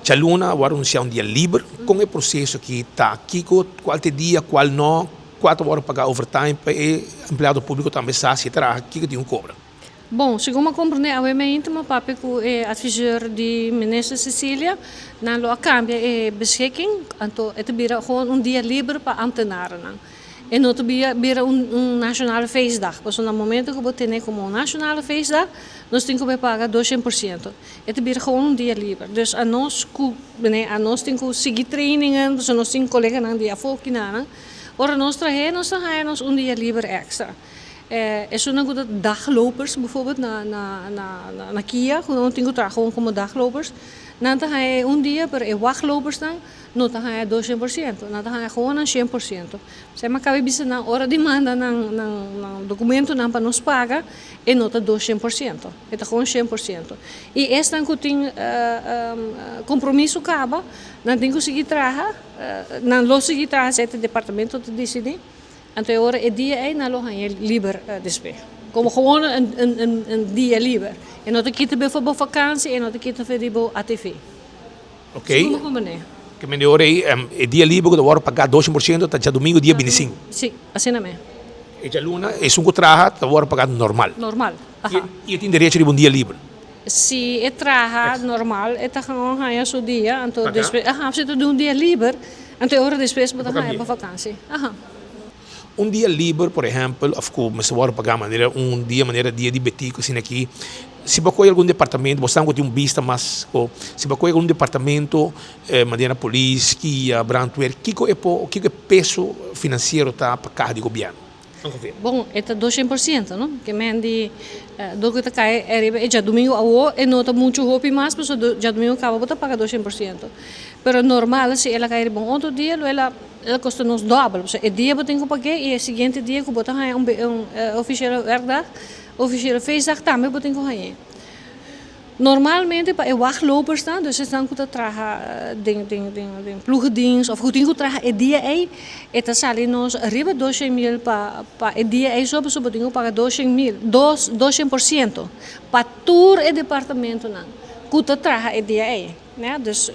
Djaluna a wòrdu anunsiá un dia liber. Kon e proseso aki ta? Kiko, kual ta e dia, kual no? Kua ta wòrdu pagá overtime pa e empleado públiko tambe sa si e traha, kiko tin ku kobra? Bon, segun mi a komprendé awe mainta mi a papia ku e adviseur di minister Cecilia, nan lo a kambia e beschikking, anto e ta bira gewoon un dia liber pa ambtenarennan. E no ta bira un nationale feestdag, pasobra na momento ku bo tene komo un nationale feestdag, nos tin ku bai paga 200%. E ta bira gewoon un dia liber. Dus anos ku, anos tin ku sigui trainingen, pasobra nos tin koleganan di afó kinanan, ora nos trah'é nos ta haña nos un dia liber èkstra. Esunnan ku ta daglopers bijvoorbeeld na na na na kia ku nan tin ku traha gewoon komo daglopers, nan ta haña e un dia pero e wachtlopersnan no ta haña 200%, nan ta haña gewoon nan 100%. P'esei mi a kaba bisa nan ora di manda nan nan nan dokumentonan pa nos paga e no ta 200%, e ta gewoon 100%. I esnan ku tin kompromiso kaba nan tin ku sigui traha, nan lo sigui traha esei ta departamento ta disidí. Anto e ora e dia ei nan lo haña liber despues. Komo gewoon un dia liber. E no ta kita be for bo vakansi, e no ta kita for di bo ATV. Ok. Segun bo komprende. Ke men e ora ei e dia liber ku ta wòrdu pagá 200% ta djadumingu dia 25. Si, asina men. E djaluna esun ku traha ta wòrdu pagá normal. Normal, aha. I e tin derecho riba un dia liber. Si e traha normal e ta gewoon haña su dia, anto despues, aha, si ta di un dia liber, anto e ora despues bo ta haña bo vakansi, aha. Un dia liber, por ehempel, of ku mester wòrdu pagá manera un dia manera dia di Betico asina aki, si bo kohe algun departamento, bo sa ku tin un bista mas, si bo kohe algun departamento manera polis, kia, brandweer, kiko e por, kiko e peso finansiero ta pa kaha di gobièrnu? Bon, e ta 200%, no? Ke men di dor ku ta kai ariba e djadumingu awo e no ta muchu hopi mas pasobra djadumingu kaba bo ta paga 200%. Pero normal si el a kai riba un otro dia lo el a el a kosta nos dòbel pasobra e dia bo tin ku pag'é i e siguiente dia ku bo ta haña un un ofisiele werkdag, ofisiele feestdag tambe bo tin ku hañ'é. Normalmente pa e wachtlopersnan, dus esnan ku ta traha den den den den ploegendienst of ku tin ku traha e dia ei, e ta sali nos riba 200 mil pa pa e dia ei so, pasobra bo tin ku paga 200 mil, dos 200% pa tur e departamentonan ku ta traha e dia ei. Ya, dus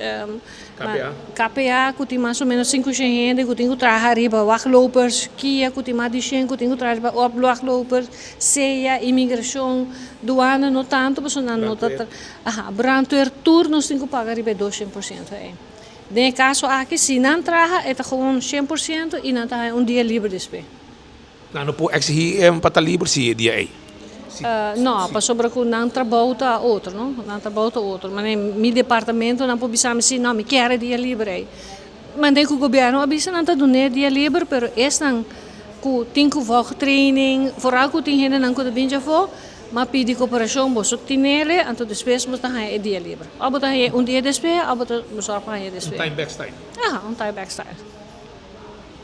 KPA. KPA ku tin mas o menos 500 hende ku tin ku traha riba wachtlopers, kia ku tin mas di 100 ku tin ku traha riba wachtloper, sea, imigrashon, duana no tantu pasobra nan no ta Brandweer. Aha, brandweer tur nos tin ku paga riba e 200% ei. Den e kaso aki si nan traha e ta gewoon 100% i nan ta haña un dia liber despues. Nan no por exigí pa ta liber si e dia ei. No, pasobra ku nan trabou ta otro, no? Nan trabou ta otro. Mane mi departamento nan por bisa mi si, no, mi kier e dia liber ei. Mane ku gobièrnu a bisa nan ta dun'é dia liber, pero esnan ku tin ku vòg training, foral ku tin hendenan ku ta bin djafó, m'a pidi koperashon, boso tinele, anto despues bo ta haña e dia liber. Òf bo ta haña un dia despues, òf bo ta bo sòrg pa haña despues. Un time back style. Aha, un time back style.